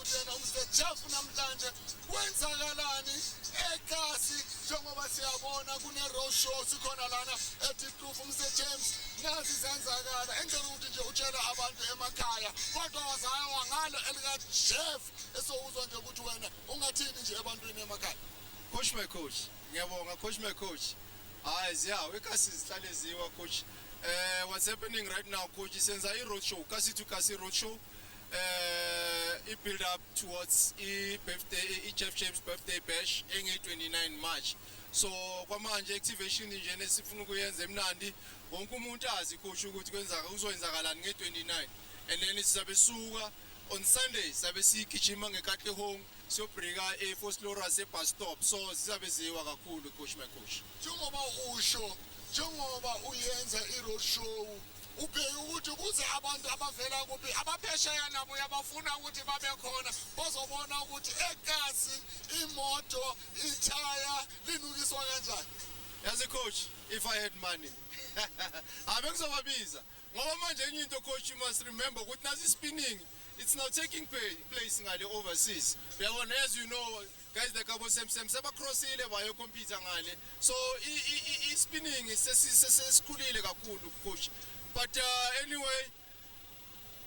Ukuthi yena uMr Jeff namhlanje kwenzakalani ekasi, njengoba siyabona kune-road show, sikhona lana eDiepkloof. Mr James, nazi zenzakala, engicela ukuthi nje utshele abantu emakhaya, kodwa wazawa ngalo elika-Jeff, esowuzwa nje ukuthi wena ungathini nje ebantwini emakhaya. Coach, my coach, ngiyabonga, coach, my coach. Hayi, ziyawo ikasi zihlale ziwa, coach. What's happening right now, coach, senza i-road show, kasi to kasi road show, i-build up towards i-birthday, i-Jeff James birthday bash enge-29 March. So kwamanje activation nje nesifuna ukuyenza emnandi, wonke umuntu azi, coach, ukuthi kwenzaka kuzoyenzakalani nge-29, and then sizabe suka on Sunday, sizabe sigijima ngeKatlehong, siyobreaka eVosloorus e-bus stop. So sizabe ziwa kakhulu, coach, my coach. Njengoba usho, njengoba uyenza i-road show, ubheke ukuthi kuze abantu abavela kuphi, abaphesheya nabo uyabafuna ukuthi babe khona, bazobona ukuthi ekasi imoto ithaya linukiswa kanjani. Yazi coach, if I had money, abe ngizobabiza, ngoba manje enye into, coach, you must remember ukuthi nasi spinning, it's now taking place ngale overseas, uyabona. As you know, guys like abo Sam Sam sebacrossile bayocompete ngale. So i-spinning sesikhulile kakhulu, coach. But anyway,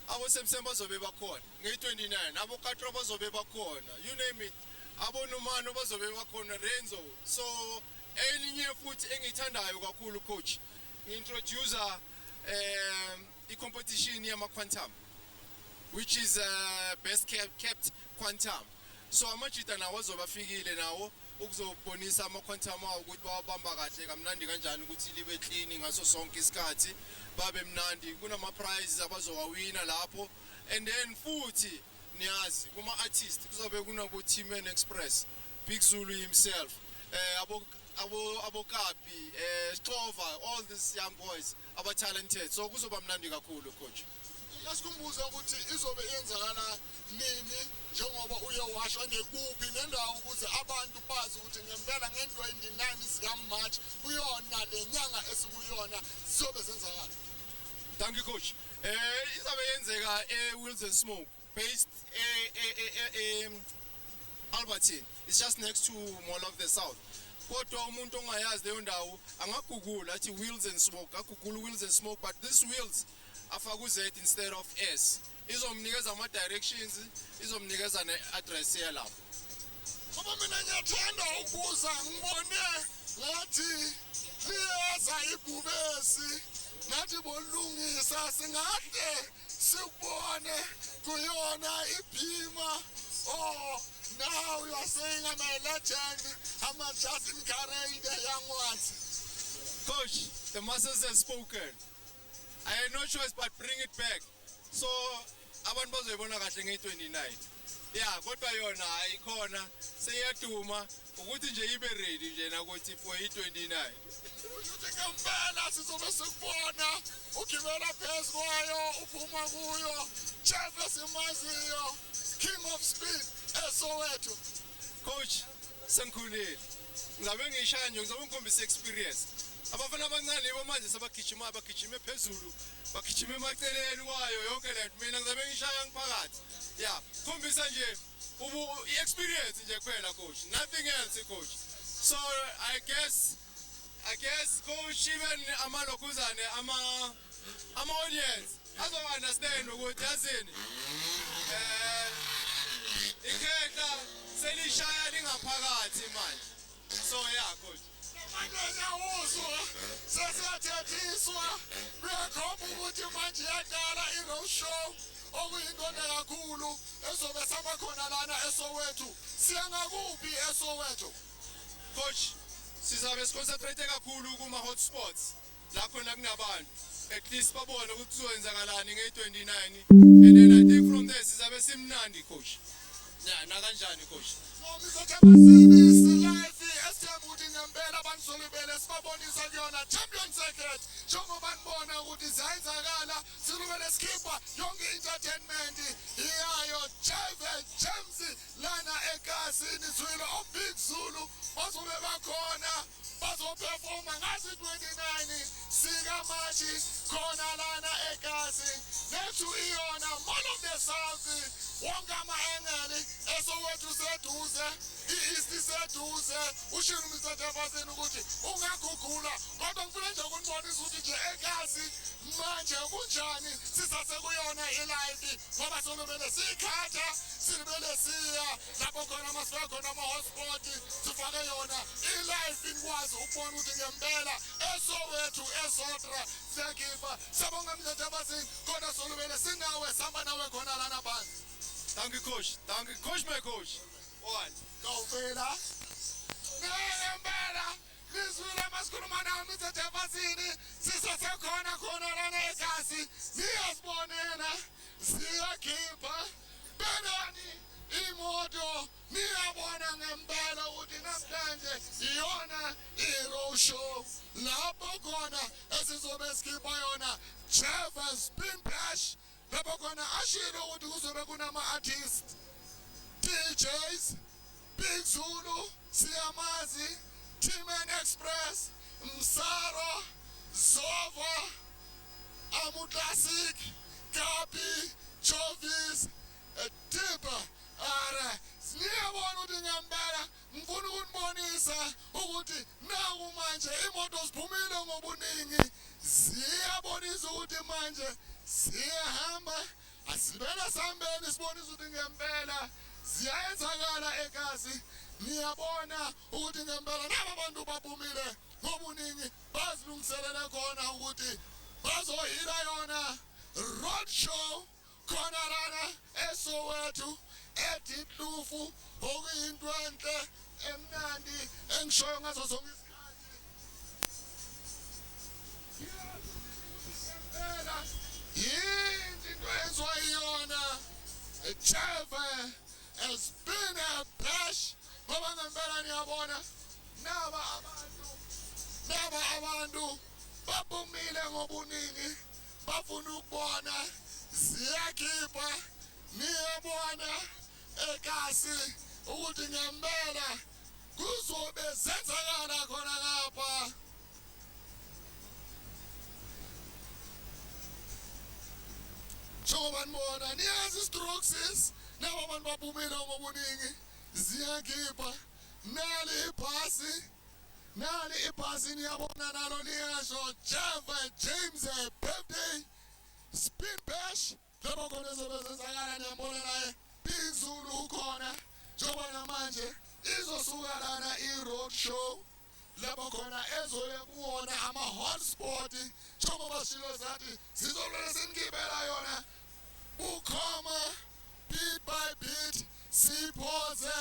abo Sam Sam bazobe bakhona ngeyi-29, abo Katro bazobe bakhona, you name it, abo Numano bazobe bakhona, Renzo. So elinye futhi engiyithandayo kakhulu, coach, ngi-introduce i-competition yama-quantum, which is best kept quantum. So amajita nawo azobe afikile nawo ukuzobonisa ama-quantum awo ukuthi bawabamba kahle kamnandi kanjani, ukuthi libe clean ngaso sonke isikhathi, babe mnandi. Kunama-prizes abazowawina lapho, and then futhi niyazi kuma-artist kuzobe kunabo-T-Man Express, Big Zulu himself, abo Kapi, Xova, all these young boys aba-talented. So kuzoba mnandi kakhulu, coach. Ngasikhumbuza ukuthi izobe yenzakala nini, njengoba uye washo, nekuphi nendawo, ukuze abantu bazi ukuthi ngempela nge-29 zikaMarch, kuyona le nyanga esikuyona, zizobe zenzakala. Thank you, coach. Izabe yenzeka e-Wheels and Smoke, based e Alberton. It's just next to Mall of the South. Kodwa umuntu ongayazi leyo ndawo angagoogle athi Wheels and Smoke, agoogle Wheels and Smoke, but this wheels afaka u-Z instead of S. Izomnikeza ama directions, izomnikeza ne-address yalapho. Ngoba mina ngiyathanda ukubuza, ngibone ngathi liyeza ibhubesi, ngathi bolungisa singahle sikubone kuyona iBeamer. Oh, now you are saying I'm a legend. I'm a just encourage the young ones. Coach, the masters have spoken. I had no choice but bring it back. So abantu bazoyibona kahle nge-29. Yeah, kodwa yona ayikhona seyiyaduma ukuthi nje ibe ready nje nakuthi for i-29. Ukuthi ngempela sizobe sikubona ugibela phezu kwayo, uphuma kuyo, Jeff esimaziyo, king of speed eSoweto. Coach, sengikhulile. Ngizabe ngishaya nje, ngizobe ngikhombisa experience. Abafana abancane yibo manje sebagijima, bagijime phezulu, bagijime emaceleni kwayo yonke lento. Mina ngizabe ngishaya ngiphakathi. Yeah, khombisa nje ubu i-experience nje kuphela, coach. Nothing else, coach. So I guess, coach, even amalokhuzane ama audience azo understand ukuthi yazini ikhehla selishaya lingaphakathi manje. So yeah, coach. Manje ngiyawuzwa sesiyathethiswa, kuyakhomba ukuthi manje iyaqala i-road show, okuyinto kakhulu ezobe saba khona lana eSoweto. Siya ngakuphi eSoweto? Coach, sizabe siconcentrate kakhulu kuma hotspots la khona kunabantu, at least babone ukuthi kuzoyenzakalani nge-29, and then I think from there sizabe simnandi, coach. Yeah, nakanjani, coach. Mr life esithemba ukuthi ngempela abantu solibele sibabonisa kuyona champion circuit, njengoba nibona ukuthi ziyenzakala, silubele sikhipha yonke i-entertainment iyayo Jive James lana ekasi. Jefferson izwile oBig Zulu bazobe bakhona, bazoperforma ngazi 29 sikaMashi khona lana eKasi. Lethu iyona Mall of the South, wonke ama-angle eSoweto seduze, i-East seduze. Ushilo uMr Jefferson ukuthi ungagugula, kodwa ngifuna nje ukunibonisa ukuthi nje eKasi manje kunjani. Sisasekuyona i-live ngoba solubele siyikhatha, silibele siya lapho khona masifake khona ama-hotspot, sifake yona i-live nikwazi ukubona ukuthi ngempela eSoweto eSotra siyakhipha. Siyabonga Mr Jefferson, kodwa solubele sinawe, sihamba nawe khona lana phansi. Thank you, coach. Thank you, coach, my coach. One. Kawufela ngempela nizwile masikhuluma nawe Mr Jefferson, sisasekhona khona lana eKasi, niyasibonela siyakhipha benani imoto, niyabona ngempela ukuthi namhlanje iyona i-road show lapho khona esizobe sikhipha yona Jeff Spin Bash, lapho khona ashilo ukuthi kuzobe kunama-artist, DJs, Big Zulu, Siyamazi, T-Man Express, Msaro, Zova, Amu Classic, Kapi, Jovis, Tipa. Ara, niyabona ukuthi ngempela ngifuna ukunibonisa ukuthi naku manje imoto ziphumile ngobuningi, ziyabonisa ukuthi manje siyahamba. Asibele sihambeni sibonisa ukuthi ngempela ziyayenzakala eKasi. Niyabona ukuthi ngempela naba bantu baphumile ngobuningi, bazilungiselele khona ukuthi bazohila yona road show khona lana eSoweto eDiepkloof, okuyinto enhle emnandi engishoyo ngazo zonke isikhathi. Ngempela yini into enziwa iyona Jeff has been a bash, ngoba ngempela niyabona naba abantu baphumile ngobuningi, bafuna ukubona ziyakhipha. Niyabona eKasi ukuthi ngempela kuzobe zenzakala khona ngapha. Njengoba nibona, niyazi i-strokes, nabo abantu baphumile ngobuningi, ziyakhipha. Nali ibhasi, nali ibhasi, niyabona nalo liyasho Jeff James birthday spin bash, lapho khona ezobe zenzakala. Niyambona naye Big Zulu ukhona, njengoba namanje izosuka lana i-road show lapho khona ezoye kuwona ama-hotspot, njengoba shilo zathi sizolwela sinikibela yona ukhoma bit by bit, siphoze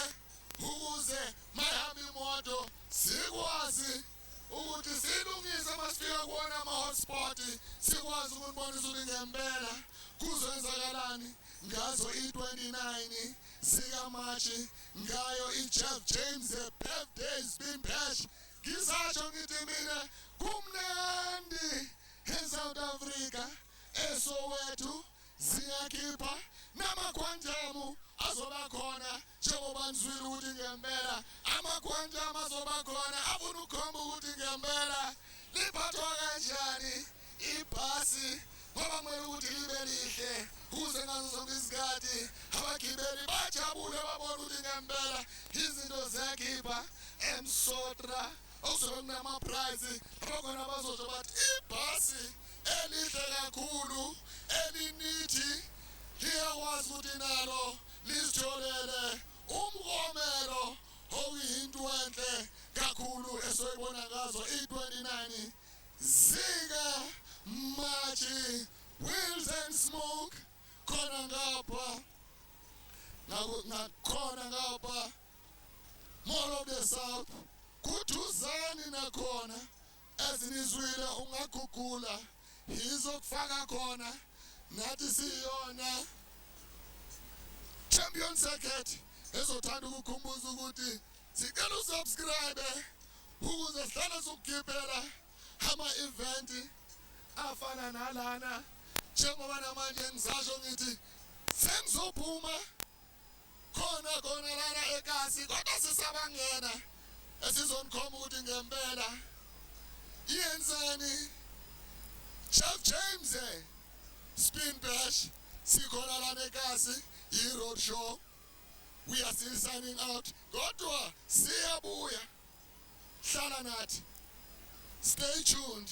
ukuze mayihamba imoto sikwazi ukuthi silungise masifika kuwona ama-hotspot, sikwazi ukunibonisa ukuthi ngempela kuzoyenzakalani ngazo i-29 sikaMashi ngayo i-Jeff James birthday spin bash. Ngisasho ngithi mina kumnandi eSouth Africa, eSoweto siyakhipha, namakhwanjamu azoba khona, njengoba nizwile ukuthi ngempela amakhwanjamu azoba khona, afuna ukukhomba ukuthi ngempela liphathwa kanjani ibhasi, ngoba kumele ukuthi libe lihle ukuze ngazo zonke izikhathi abagibeli bajabule, babone ukuthi ngempela izinto ziyakhipha emsotra. Okuzobe kunama-prize abakhona, bazosho bathi ibhasi elihle kakhulu elinithi liyakwazi ukuthi nalo lizitholele umklomelo, okuyinto enhle kakhulu esoyibona ngazo i-29 zika Mashi. Wheels and Smoke khona ngapha, ngakhona ngapha Mall of the South kuduzani nakhona ezinizwile, ungagugula izokufaka khona. Nathi siyona Champion Circuit ezothanda ukukhumbuza ukuthi sicela usubscribe ukuze sihlale sokugibela ama-event afana nalana, njengoba namanje ngisasho ngithi sengizophuma. Sikhona khona lana ekasi, kodwa sisabangena esizonikhomba ukuthi ngempela yenzani. Chef James Spin Bash, sikhona lana ekasi, i-road show. We are still signing out, kodwa siyabuya. Hlala nathi, stay tuned.